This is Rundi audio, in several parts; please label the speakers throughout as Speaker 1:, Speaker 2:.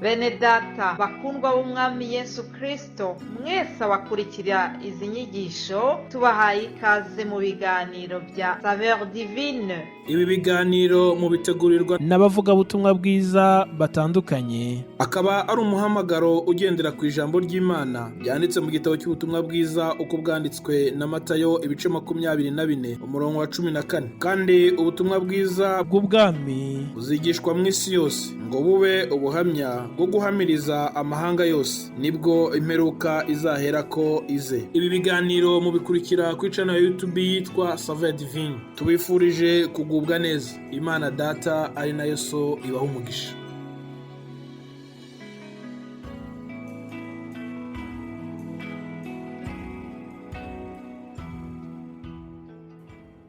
Speaker 1: Bene data bakundwa b'Umwami Yesu Kristo, mwese abakurikira izi nyigisho, tubahaye ikaze mu biganiro bya Saveur Divine.
Speaker 2: Ibi biganiro mubitegurirwa
Speaker 3: n'abavugabutumwa bwiza batandukanye.
Speaker 2: Akaba ari umuhamagaro ugendera ku ijambo ry'Imana ryanditse mu gitabo cy'ubutumwa bwiza uko bwanditswe na Matayo, ibice 24, umurongo wa 14. Kandi ubutumwa bwiza
Speaker 3: bw'ubwami
Speaker 2: buzigishwa mu isi yose ngo bube ubuhamya bwo guhamiriza amahanga yose, nibwo imperuka izaherako ize. Ibi biganiro mubikurikira kuri channel ya YouTube yitwa Saveur Divine. Tubifurije kugubwa neza. Imana Data ari nayo So ibaha umugisha.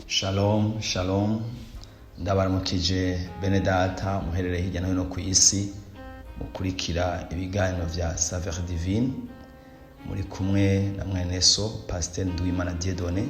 Speaker 4: Shalom, shalom! Ndabaramukije bene data muherereye hirya no hino ku isi, mukurikira ibiganiro vya Saveur Divine. Muri kumwe na mwene so Pasteur Nduwimana Dieudonné.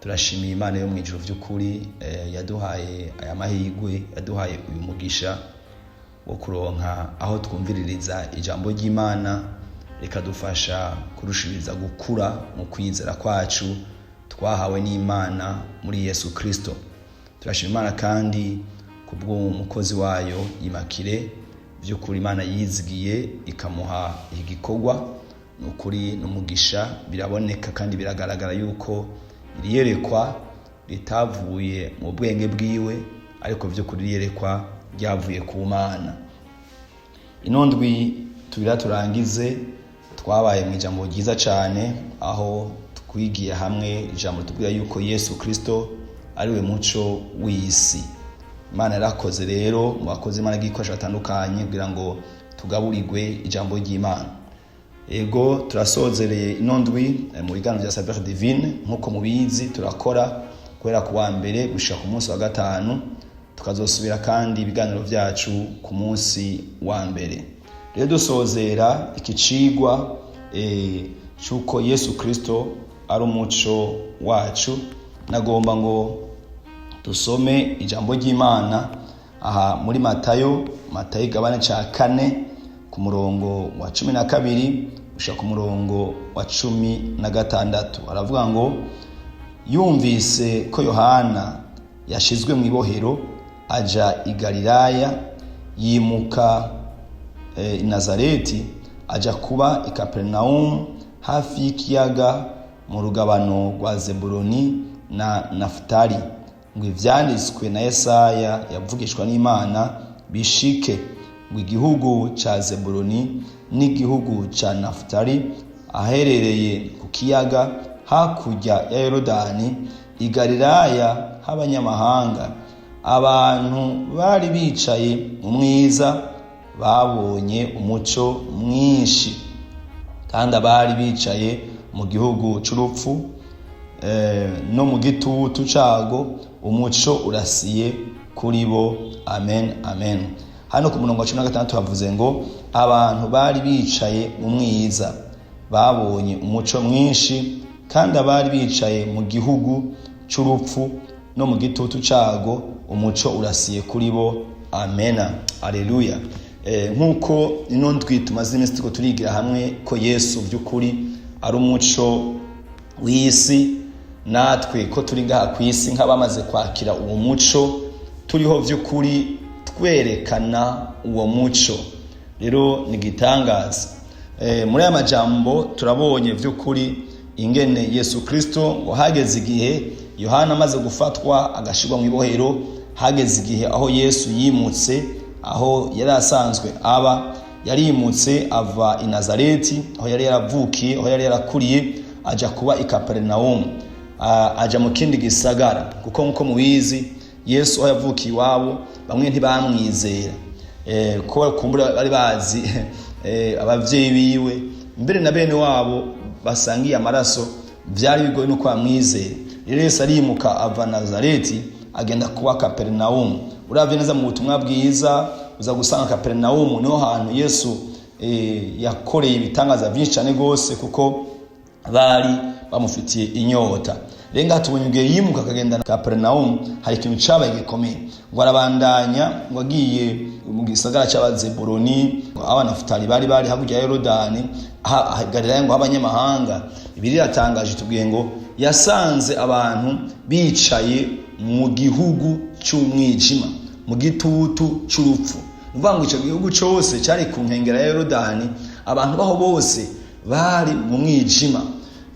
Speaker 4: Turashimiye Imana yo mu ijuru vy'ukuri yaduhaye aya mahirwe, yaduhaye uyu mugisha wo kuronka aho twumviririza ijambo ry'Imana, rikadufasha kurushiriza gukura mu kwizera kwacu twahawe n'Imana muri Yesu Kristo. Turashima Imana kandi kubw'umukozi wayo Immaculée. By'ukuri Imana yizigiye ikamuha igikorwa, ni ukuri n'umugisha. Biraboneka kandi biragaragara yuko iri yerekwa ritavuye mu bwenge bwiwe, ariko by'ukuri iri yerekwa ryavuye ku Mana. Ino ndwi tubira turangize, twabaye mu ijambo ryiza cyane, aho twigiye hamwe ijambo ritubwira yuko Yesu Kristo ari we muco w'isi. Imana yarakoze rero mu bakozi Imana bw'ibikoresho batandukanye kugira ngo tugaburirwe ijambo ry'Imana. Ego, turasozereye ino ndwi mu biganiro bya Saveur Divine. Nk'uko mubizi, turakora guhera ku wa mbere gushika ku munsi wa gatanu, tukazosubira kandi ibiganiro byacu ku munsi wa mbere. Rero dusozera iki cigwa c'uko Yesu Kristo ari umuco wacu, nagomba ngo dusome ijambo ry'Imana aha muri Matayo, Matayo igabane ca 4, ku murongo wa 12 gushika ku murongo wa 16. Aravuga ngo: "Yumvise ko Yohana yashizwe mu ibohero, aja i Galilaya, yimuka i Nazareti, aja kuba i Kapernaumu hafi y'ikiyaga, mu rugabano rwa Zebuloni na Nafutali, ngo ivyanditswe na Yesaya yavugishwa n'Imana bishike, ngo igihugu ca Zebuloni n'igihugu ca Nafutali, aherereye ku kiyaga hakurya ya Yorodani, i Galilaya h'abanyamahanga, abantu bari bicaye mu mwiza babonye umuco mwinshi, kandi abari bicaye mu gihugu c'urupfu no mu gitutu cago, umuco urasiye kuri bo." Amen, amen. Hano ku murongo wa 16 havuze ngo: "Abantu bari bicaye mu mwiza babonye umuco mwinshi, kandi abari bicaye mu gihugu c'urupfu no mu gitutu cago, umuco urasiye kuri bo." Amena, aleluya. Nk'uko ino ndwi tumaze iminsi turiko turigira hamwe ko Yesu by'ukuri ari umuco w'isi, natwe ko turi ngaha ku isi nk'abamaze kwakira uwo muco, turiho by'ukuri twerekana uwo muco. Rero ni igitangaza. Muri aya majambo turabonye by'ukuri ingene Yesu Kristo, ngo hageze igihe Yohana amaze gufatwa agashirwa mu ibohero, hageze igihe aho Yesu yimutse aho yari asanzwe aba. Yarimutse ava i Nazareti, aho yari yaravukiye, aho yari yarakuriye, aja kuba i Kapernaumu, aja mu kindi gisagara, kuko nkuko mubizi, Yesu aho yavukiye iwabo bamwe ntibamwizera, ko kumbura bari bazi abavyeyi biwe, mbere na bene wabo basangiye amaraso, vyari bigoye nuko bamwizera. Rero Yesu arimuka ava Nazareti agenda kuba Kapernaumu. Uravye neza mu butumwa bwiza, uza gusanga Kapernaumu niho hantu Yesu yakoreye ibitangaza vyinshi cyane gose, kuko bari bamufitiye inyota. Rero ngaha tubonye igihe yimuka akagenda Kaperinawumu, hari ikintu cabaye gikomeye. Ngo arabandanya, ngo agiye mu gisagara c'Abazeburoni, Abanafutali bari hakurya ya Yorodani, Galilaya, ngo h'abanyamahanga. Bibiliya iratangaje, tubwiye ngo yasanze abantu bicaye mu gihugu cy'umwijima, mu gitutu c'urupfu. Ni ukuvuga ngo ico gihugu cose cari ku nkengera ya Yorodani, abantu baho bose bari mu mwijima,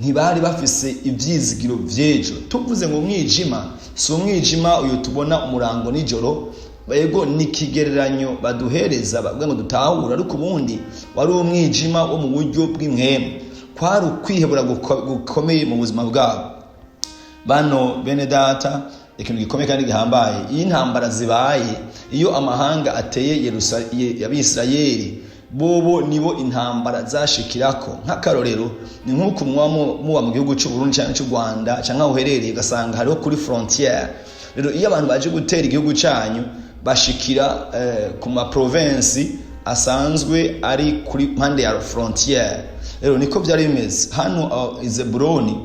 Speaker 4: ntibari bafise ivyizigiro vy'ejo. Tuvuze ngo umwijima, si umwijima uyu tubona umurango nijoro. Ego, ni ikigereranyo baduhereza bavuga ngo dutahure, ariko ubundi wari umwijima wo mu buryo bw'impwemu. Kwari ukwihebura gukomeye mu buzima bwabo. Bano bene data, ikintu gikomeye kandi gihambaye, iyo intambara zibaye, iyo amahanga ateye Abisirayeli, bobo nibo intambara zashikirako. Nk'akarorero, ni nk'uko muba muba mu gihugu cy'u Burundi cyangwa cy'u Rwanda cyangwa aho uherereye, ugasanga hariho kuri frontière. Rero iyo abantu baje gutera igihugu cyanyu, bashikira ku ma province asanzwe ari kuri mpande ya frontière. Rero niko byari bimeze hano i Zebuloni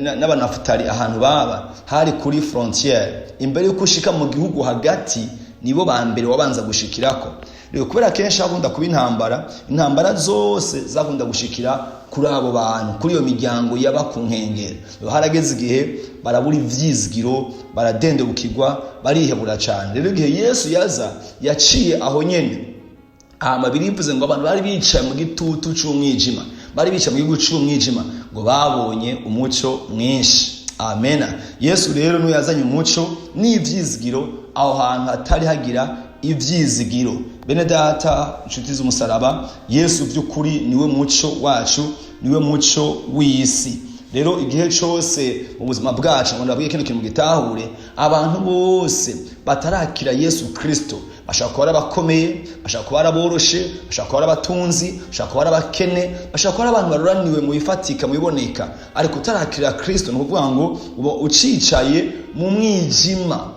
Speaker 4: n'Abanafutali. Ahantu baba hari kuri frontière. Imbere yuko ushika mu gihugu hagati, nibo ba mbere wabanza gushikirako. Rero kubera kenshi hakunda kuba intambara, intambara zose zakunda gushikira kuri abo bantu, kuri iyo miryango yaba ku nkengero. Rero harageze igihe barabura ivyizigiro, baradendebukirwa, barihebura cyane. Rero igihe Yesu yaza, yaciye aho nyene. Hama birivuze ngo abantu bari bicaye mu gitutu c'umwijima, bari bicaye mu gihugu c'umwijima, ngo babonye umuco mwinshi. Amena. Yesu rero niwe yazanye umuco n'ivyizigiro aho hantu hatari hagira ivyizigiro. Bene data, inshuti z'umusaraba, Yesu by'ukuri niwe muco wacu, niwe muco w'isi. Rero igihe cyose mu buzima bwacu, ngo ndabwiye kino kintu gitahure, abantu bose batarakira Yesu Kristo bashobora kuba ari abakomeye, bashobora kuba ari aboroshe, bashobora kuba ari abatunzi, bashobora kuba ari abakene, bashobora kuba ari abantu baruraniwe mu bifatika, mu biboneka, ariko utarakira Kristo, ni ukuvuga ngo uba ucicaye mu mwijima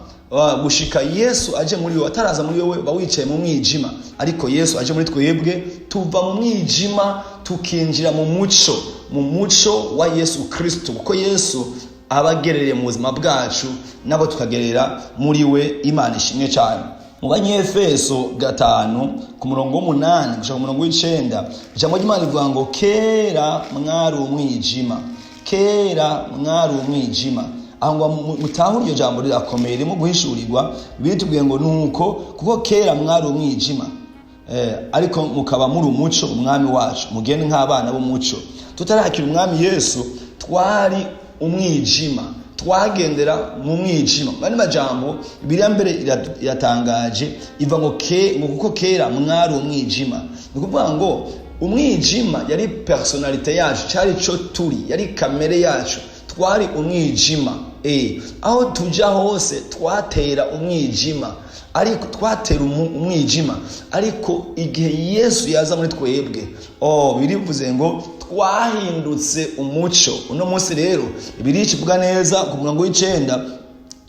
Speaker 4: gushika Yesu aje muri wowe. Ataraza muri wowe, uba wicaye mu mwijima, ariko Yesu aje muri twebwe, tuva mu mwijima tukinjira mu muco, mu muco wa Yesu Kristo, kuko Yesu aba agerereye mu buzima bwacu, nabo tukagerera muri we. Imana ishimwe cyane. Mu Banyefeso 5, ku murongo w'8 gushika ku murongo w'9, ijambo ry'Imana rivuga ngo kera mwari umwijima, kera mwari umwijima. Aho ngo mutahure, iryo jambo rirakomeye, ririmo guhishurirwa. Biritubwiye ngo nuko kuko kera mwari umwijima, ariko mukaba muri umuco umwami wacu, mugende nk'abana b'umuco. Tutarakira umwami Yesu, twari umwijima, twagendera mu mwijima. Bani majambo, Bibiliya mbere iratangaje, iva ngo ke ngo kuko kera mwari umwijima. Ni ukuvuga ngo umwijima yari personnalité yacu, cyari cyo turi, yari kamere yacu, twari umwijima. Aho tuja hose twatera umwijima, ariko twatera umwijima. Ariko igihe Yesu yaza muri twebwe, oh, birivuze ngo twahindutse umuco. Uno munsi rero Bibiliya ikivuga neza ku murongo w'9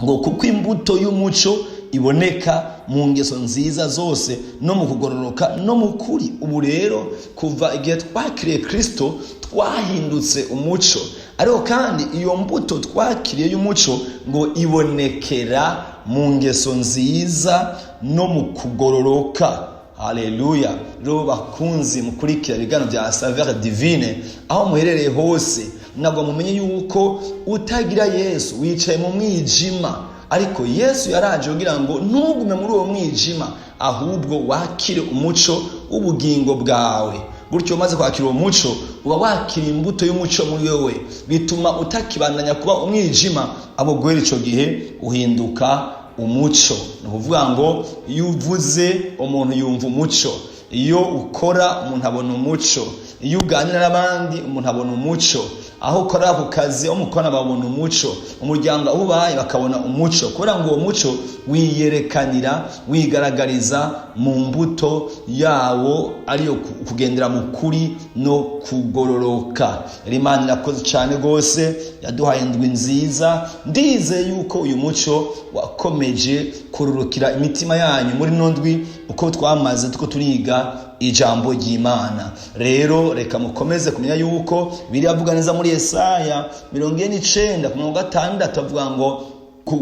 Speaker 4: ngo kuko imbuto y'umuco iboneka mu ngeso nziza zose no mu kugororoka no mu kuri. Ubu rero kuva igihe twakiriye Kristo, twahindutse umuco. Ariko kandi iyo mbuto twakiriye y'umuco ngo ibonekera mu ngeso nziza no mu kugororoka. Haleluya! Rero bakunzi mukurikira ibiganiro bya Saveur Divine, aho muherereye hose, ntabwo mumenye yuko utagira Yesu wicaye mu mwijima, ariko Yesu yaraje kugira ngo ntugume muri uwo mwijima, ahubwo wakire umuco w'ubugingo bwawe. Gutyo umaze kwakira uwo muco, uba wakira imbuto y'umuco muri wewe, bituma utakibandanya kuba umwijima. Abo guhera ico gihe uhinduka umuco. Ni ukuvuga ngo iyo uvuze, umuntu yumva umuco; iyo ukora, umuntu abona umuco; iyo uganira n'abandi, umuntu abona umuco; aho ukora ku kazi, aho mukorana, babona umuco; umuryango aho ubaye bakabona umuco, kubera ngo uwo muco wiyerekanira, wigaragariza mu mbuto yawo, ariyo kugendera mu kuri no kugororoka. Rero Imana irakoze cyane rwose. Yaduhaye indwi nziza. Ndizeye yuko uyu muco wakomeje kururukira imitima yanyu muri ino ndwi uko twamaze tuko turiga ijambo ry'Imana. Rero reka mukomeze kumenya yuko biriya neza muri Yesaya 49:6, avuga ngo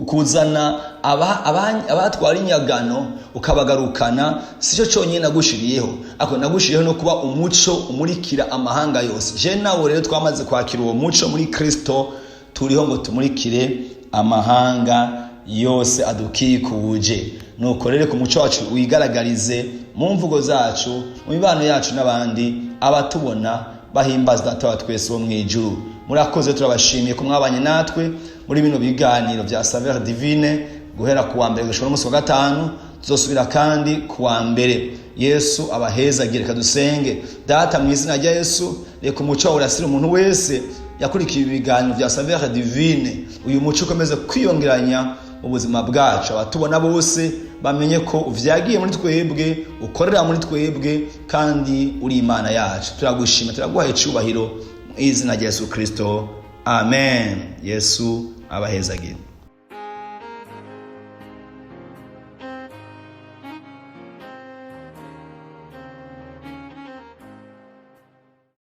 Speaker 4: kuzana abatwara inyagano ukabagarukana sicyo cyonyine nagushiriyeho, ariko nagushiriyeho no kuba umuco umurikira amahanga yose. Je nawe rero twamaze kwakira uwo muco muri Kristo, turiho ngo tumurikire amahanga yose adukikuje. Nuko rero ku muco wacu wigaragarize mu mvugo zacu, mu mibano yacu n'abandi, abatubona bahimbaza Data wa twese wo mu ijuru. Murakoze, turabashimiye ko mwabanye natwe muri bino biganiro bya Saveur Divine guhera ku wa mbere gushika n'umunsi wa gatanu. Tuzosubira kandi ku wa mbere. Yesu abahezagire. Reka dusenge. Data, mu izina rya Yesu, reka umuco wawe urasire umuntu wese yakurikiye ibiganiro bya Saveur Divine. Uyu muco ukomeze kwiyongeranya mu buzima bwacu, abatubona bose bamenye ko uvyagiye muri twebwe, ukorera muri twebwe, kandi uri Imana yacu. Turagushima, turaguhaye icubahiro mu izina rya Yesu Kristo, amen. Yesu abahezagire.